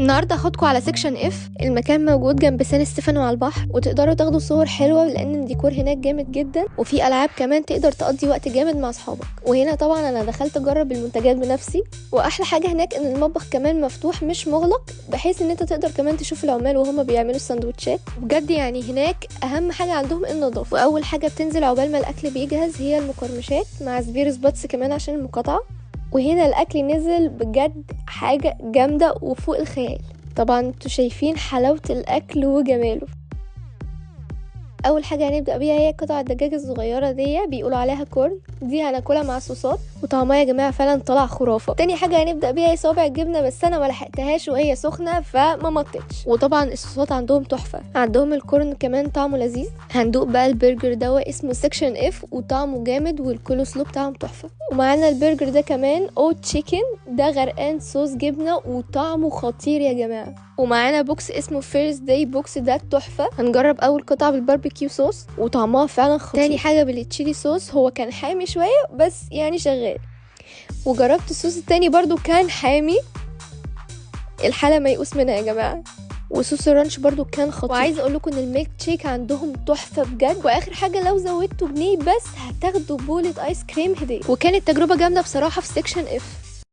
النهارده هاخدكم على Section F. المكان موجود جنب سان ستيفانو على البحر، وتقدروا تاخدوا صور حلوة لان الديكور هناك جامد جدا، وفي العاب كمان تقدر تقضي وقت جامد مع اصحابك. وهنا طبعا انا دخلت اجرب المنتجات بنفسي، واحلى حاجة هناك ان المطبخ كمان مفتوح مش مغلق، بحيث ان انت تقدر كمان تشوف العمال وهما بيعملوا السندوتشات. بجد يعني هناك اهم حاجة عندهم النظافة. واول حاجة بتنزل عقبال ما الاكل بيجهز هي المقرمشات مع سبيرس باتس كمان عشان المقاطعة. وهنا الاكل نزل بجد حاجة جامدة وفوق الخيال. طبعا انتوا شايفين حلاوة الاكل وجماله. اول حاجة هنبدا بيها هي قطع الدجاج الصغيرة دي، بيقولوا عليها corn، دي هناكلها مع صوصات وطعمها يا جماعة فعلا طلع خرافه. تاني حاجة هنبدا بيها هي صوابع الجبنة، بس انا ما لحقتهاش وهي سخنة فما مطتش. وطبعا الصوصات عندهم تحفة، عندهم ال corn كمان طعمه لذيذ. هندوق بقى البرجر ده اسمه Section F وطعمه جامد، والكولوسلو بتاعهم تحفة. ومعانا البرجر ده كمان او chicken، ده غرقان صوص جبنه وطعمه خطير يا جماعة. ومعانا box اسمه First Day box، ده تحفة. هنجرب اول قطعه بال barbecue sauce وطعمها فعلا خطير. تاني حاجة بال chili sauce، هو كان حامي شوية بس يعني شغال. وجربت الصوص التاني برضو كان حامي، الحالة ما يقوس منها يا جماعة. وصوص ال ranch برضو كان خطير. وعايزه اقول لكم ان الميلك شيك عندهم تحفة بجد. واخر حاجة لو زودتوا جنيه بس هتاخدوا بوله ايس كريم هديه. وكانت تجربه جامدة بصراحة في Section F.